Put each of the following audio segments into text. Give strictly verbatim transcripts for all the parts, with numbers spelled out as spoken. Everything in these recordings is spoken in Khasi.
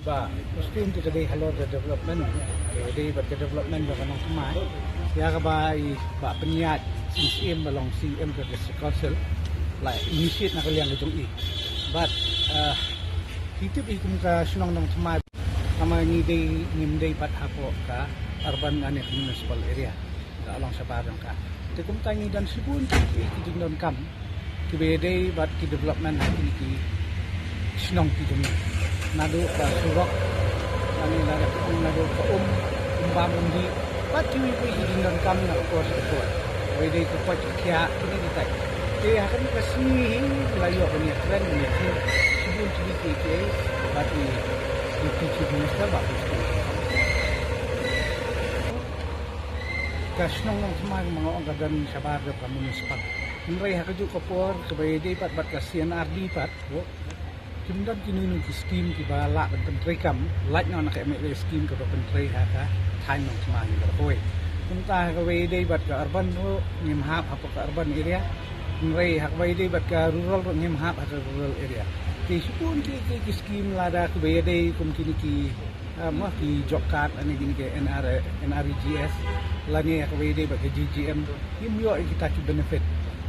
Ba, mesti ynda ka dei halor ka development, ka dei bad ka development jong ka nongthymmai. Ïa kaba i Bah Pynïaid Sing Syiem ba long C E M ka District Council la initiate na ka liang ka jong i. Bad, eh, ki tip i kum ka shnong nongthymmai. Namar ngi dei, ngim dei pat hapoh ka urban lane ka municipal area. Ka long shabar jong ka. Te kumta ngi don shibun ki, ki, ki jingdonkam kiba ïadei bad ki development ha kine ki shnong ki jong ngi. Naduh ka surok, lane naduh ka um, naduh ka um, umbam umdih, bad kiwei kiwei ki jingdonkam na ka por sha ka por. Kaba ïadei ka koit ka khiah, kine kitai. Te ha kane ka sngi hi la ïoh ban ïakren, ban ïakren shibun ki, ki, ki, bad i, i Deputy Chief Minister, bad i Ka shnong nongthymmai ma nga ong ka don shabar jong ka municipal. Hynrei ha kajuh ka por kaba ïadei pat bad ka C and RD pat, oh, kim don kino kino ki skim kiba lah ban pyntreikam, lait noh na ka M L A skim kaba pyntrei ha ka thaiñ nongthymmai baroh kawei. Kumta ha kaba ïadei bad ka urban ruh ngim hap hapoh ka urban area. Hynrei ha kaba ïadei bad ka rural ruh ngim hap ha ka rural area. Te shibun ki, ki, ki skim lada kaba ïadei kum kine ki Ah, ma ki job card lane kine ki N R, N R E G S lane ha kaba ïadei bad ka J J M, ngim ïoh ïa kita ki benefit.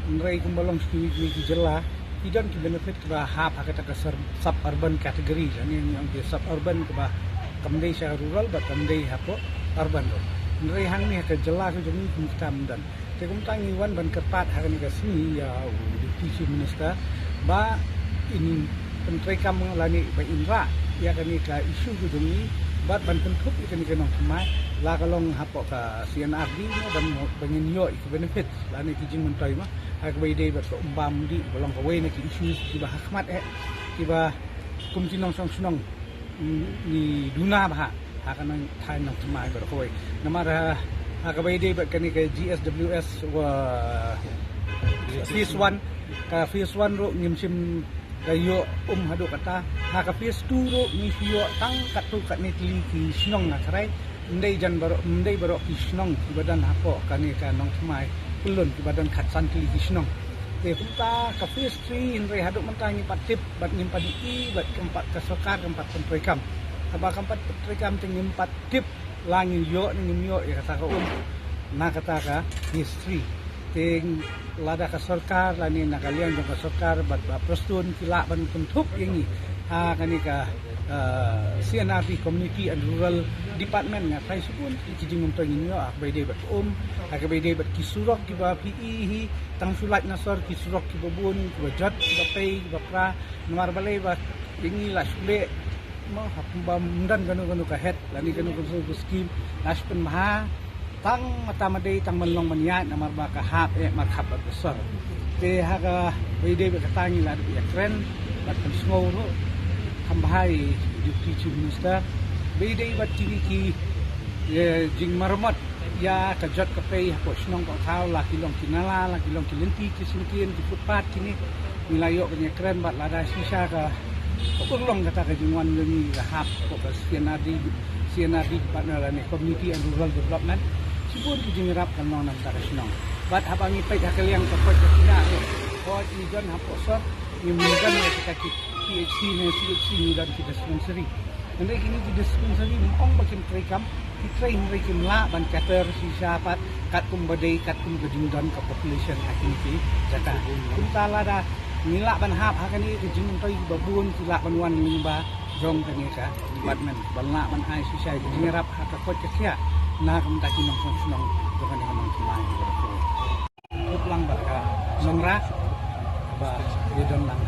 Hynrei kumba long sha kiwei kiwei ki jylla ki don ki benefit kiba hap ha kata ka sur-, suburban category, lane ngi ong ki suburban kaba kam dei sha rural bad kam dei hapoh urban ruh. Hynrei hangne ha ka jylla ka jong ngi kum kita ym don. Te kumta ngi wan ban kyrpad ha kane ka sngi ïa u Deputy Chief Minister ba in pyntreikam lane ba in rah ïa kane ka issue ka jong ngi bad ban kynthup ïa kane ka nongthymmai la ka long hapoh ka C and RD ne ban, ba ngin ïoh ïa ki benefit lane ki jingmyntoi ma ha kaba ïadei bad ka umbam umdih ba long kawei na ki issues kiba ha khmat eh kiba kum ki nongshong shnong ngi duna bha ha ka nang thaiñ nongthymmai baroh kawei. Namar ha, ha kaba ïadei bad kane ka G S W S wa phase one, ka phase one ruh ngim shym la ïoh um haduh katta. Ha ka phase two ruh ngi shu ïoh tang katto katne tylli ki shnong nga tharai. Ym dei jan baroh, ym dei baroh ki shnong kiba don hapoh kane ka nongthymmai pyllun kiba don khatsan tylli ki shnong. Te kumta ka phase three hynrei haduh mynta ngim pat tip bad ngim pat ïohi bad kam pat ka sorkar kam pat pyntreikam. Haba kam pat pyntreikam te ngim pat tip la ngin ïoh ne ngim ïoh ïa kata ka um na kata ka phase three. Te lada ka sorkar lane na ka liang jong ka sorkar bad Bah Prestone ki lah ban kynthup ïa ngi ha kane ka, ah, C and RD Community and Rural Department nga tharai shibun ki jingmyntoi ngin ïoh ha kaba ïadei bad um, ha kaba ïadei bad ki surok kiba phi i hi tang shu lait na sor ki surok kiba bun kiba jot kiba pei kiba pra. Namar balei ba ïa ngi la shu leh mo ha pynbam ym don kano kano ka het lane kano kano ka skim la shu pynbha tang mata mdei tang ban long ban ïaid namar ba ka hap eh markhap bad ka sor. Te ha kaba ïadei bad kata ngi la dep ïakren bad pynsngew ruh kham bha ïa i Deputy Chief Minister ba ïadei bad kine ki, eh, jingmaramot ïa ka jot ka pei hapoh shnong ka thaw la ki long ki nala la ki long ki lynti ki syngkien ki footpath kine. Ngi la ïoh ka ïakren bad lada shisha ka, ka urlong kata ka jingwan jong ngi ka hap hapoh ka C and RD, C and RD Department lane Community and Rural Development. Shibun ki jingïarap kan long na kata ka shnong. Bad haba ngi peit ha ka liang ka koit ka khiah ruh, koit ngi don hapoh sor, ngim don ïa kita ki P H C ne C H C, ngi don ki dispensary. Hynrei kine ki dispensary ym ong ba kim treikam, ki trei hynrei kim lah ban cater shisha pat katkum ba dei katkum ka jingdon ka population ha kine ki jaka. Kumta lada ngi lah ban hap ha kane ka jingmyntoi kiba bun ki lah ban wan lyngba jong kane ka department ban lah ban ai shisha ïa ka jingïarap ha ka koit ka khiah na ka bynta ki nongshong shnong jong kane ka nongthymmai. Kup lang bad ka nongrah ba ïa don lang.